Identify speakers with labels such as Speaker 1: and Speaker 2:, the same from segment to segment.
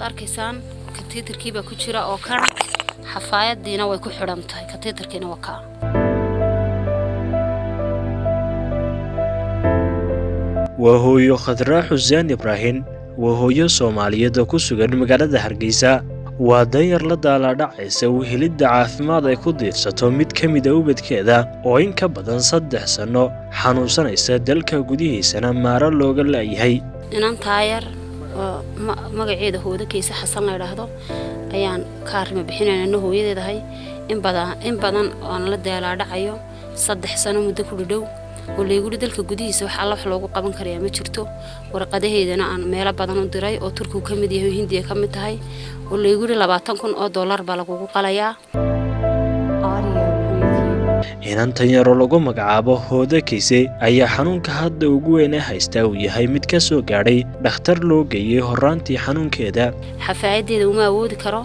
Speaker 1: Arkaysaan, katiitarkiibaa ku jira oo kana xafaayadiina way ku xidhan tahay. Katiitarkiina waa kaa.
Speaker 2: Waa hooyo Khadraa Xuseen Ibraahin. Waa hooyo Soomaaliyeed oo ku sugan magaalada Hargeysa. Waa danyar la daalaadhacaysa wehelidda caafimaad ay ku diirsato mid ka mida ubadkeeda oo in ka badan 3 sanno xanuunsanaysa, dalka gudihiisana maaro looga la'yahay.
Speaker 1: Inantaa yar oo magaceeda Hoodo Kayse Xasan la idhaahdo ayaan ka arrimo bixinayna hooyadeedahay. In badan, in badan oon la daalaadhacayo, 3 sano muddo ku dhadhow oo layguri dalka gudihiisa wax alla wax loogu qaban karayaa ma jirto. Warqadaheydana aan meelo badan u diray oo Turkigu ka mid yahay oo Hindiya ka mid tahay, oo layguri $20,000 baa lagugu qalayaa.
Speaker 2: Inantan yaroo lagu magacaabo Hoodo Kayse ayaa xanuunka hadda ugu weyn ee haystaa uu yahay mid ka soo gaadhay dhakhtar loo geeyey horraantii xanuunkeeda.
Speaker 1: Xafaayadeeda uma awoodi karo,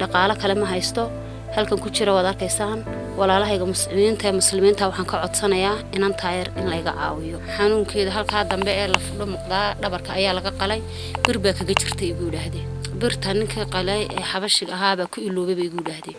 Speaker 1: dhaqaalo kale ma haysto. Halkan ku jira waad arkaysaan. Walaalahayga muslimiinta ee muslimiinta waxaan ka codsanayaa inantaa yar in layga caawiyo xanuunkeeda. Halkaa dambe ee la fudho muuqdaa dhabarka ayaa laga qalay. Bir baa kaga jirta igu yidhaahdeen. Birta ninkii qalay ee xabashiga ahaabaa ku iloobay bay igu yidhaahdeen.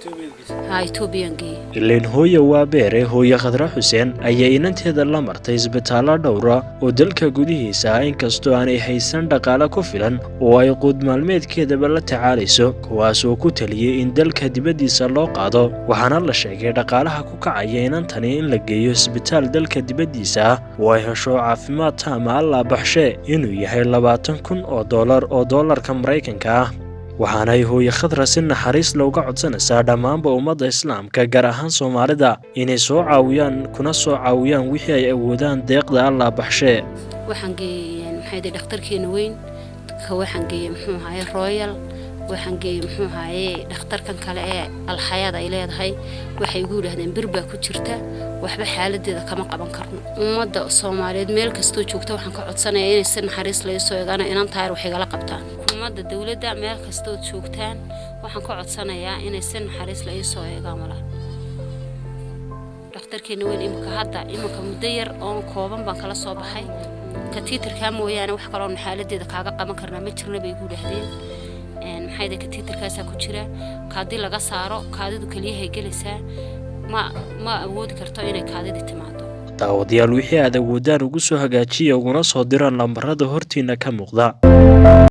Speaker 1: Haa, Etoobiyaan geeyey.
Speaker 2: Ileen hooya waa beere. Hooye Khadra Xuseen ayaa inanteeda la martay isbitaallo dhowra oo dalka gudihiisa ah, inkastoo aanay haysan dhaqaale ku filan oo ay quud maalmeedkeedaba la tacaalayso, kuwaas oo ku taliyey in dalka dibaddiisa loo qaado. Waxaana la sheegay dhaqaalaha ku kacaya inantani in la geeyo isbitaal dalka dibaddiisa ah oo ay hesho caafimaad taama Allaa baxshee inuu yahay $20,000 oo doolarka Maraykanka ah. Waxaana ay hooye Khadra si naxariis looga codsanaysaa dhammaanba ummadda Islaamka, gaar ahaan Soomaalida, inay soo caawiyaan, kuna soo caawiyaan wixii ay awoodaan, deeqda Allaa baxshee.
Speaker 1: Waxaan geeyey, maxay tahay, dhakhtarkeena weyn ka. Waxaan geeyey, muxuu ahaye, Royal. Waxaan geeyey, muxuu ahaye, dhakhtarkan kale ee Alxayaad ay leedahay. Waxay igu yidhaahdeen bir baa ku jirta, waxba xaaladeeda kama qaban karno. Ummadda Soomaaliyeed meel kastoo joogta waxaan ka codsanayaa inay si naxariis la soo eegaan, inantaa yar wax igala qabtaan. Ummadda dowladda meel kastood joogtaan waxaan ka codsanayaa inay si naxariis la soo eegaan. Walaal, dhakhtarkeena weyn imika hadda imika muddo yar oon kooban baan kala soo baxay. Katiitarkaa mooyaane wax kaloon xaaladeeda kaaga qaban karnaa ma jirna bay igu yidhaahdeen. Maxay tahay, katiitarkaasaa ku jira. Kaadi laga saaro, kaadidu keliyahay gelaysaa. Ma awoodi karto inay kaadidii timaado.
Speaker 2: Daawadayaal, wixii aad awoodaan ugu soo hagaajiya, uguna soo dira lambarada hortiina ka muuqda.